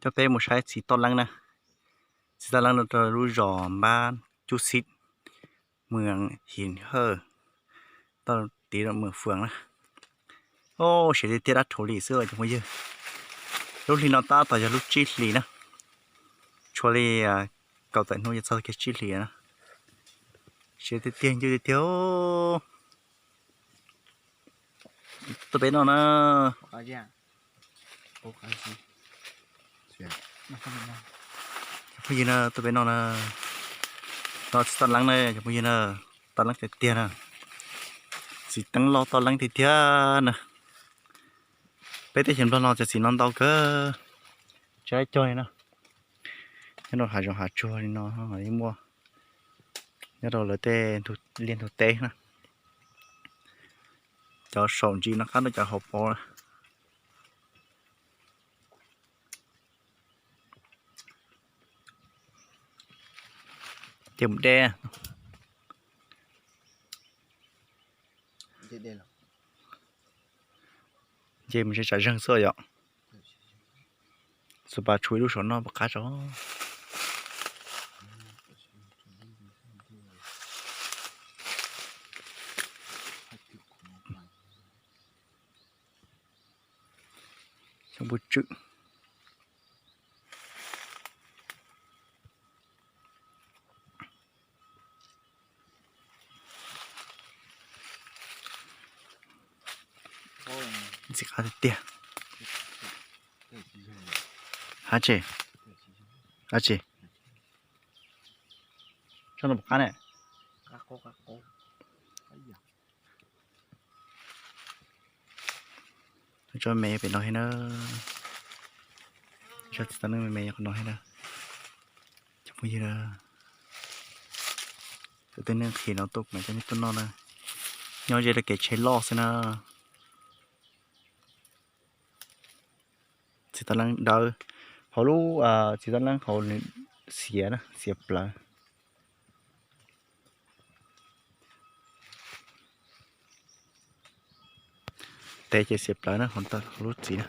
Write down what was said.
Coj peb mus saib txiv toj leeb na. Txiv toj leeb no rau lub zos Npab Cub Xib, mwm Him Hawj, toj tiv rau mwm Fwm na. Siav tiag tiag, dab rhuv li xwb cov phooj ywg. Lub hli no tab tom yog lub tsib hlis na, tshuav li kaum tawm hnub yuav txog kiag tsib hlis na. Siav tiag tiag, ncwj tiag tiag. Tuaj peb noj na. Cov phooj ywg na, tuaj peb noj na. Noj txiv toj leeb na cov phooj ywg na. Toj leeb tiag tiag na. Txiv teeb loj toj leeb tiag tiag na. Peb teb chaws Nplog no cov txiv no ntau kawg, tsis laib cog li na. Nyob rau hav zoov hav tsuag li no yeej muaj, nyob rau lawv tej liaj ntug teb na. Cov saum ntsis no qab ntawm cov hauv paus na. Ces mus de, ces mus ze tsam zeeg xwb yom. Xuas pas tshuav ib lub saum no puas qab tso. Xyoo npua tswm. Ntxim qab tiag tiag. Ab tsi, ab tsi, tso no puas qab ne? Tso me pem no thiab na. Tso txiv toj leeb me me qhov no thiab na. Cov phooj ywg, tus tib neeg qhis no tuaj kuv mam coj nej tuaj noj na. Nyob ze rau kev tsheb loj xwb na. Txiv toj leeb dawb, hauv lub txiv toj leeb hauv nws xiav na, xiav plawv. Tes ces xiav plawv na, hauv lub txiv na.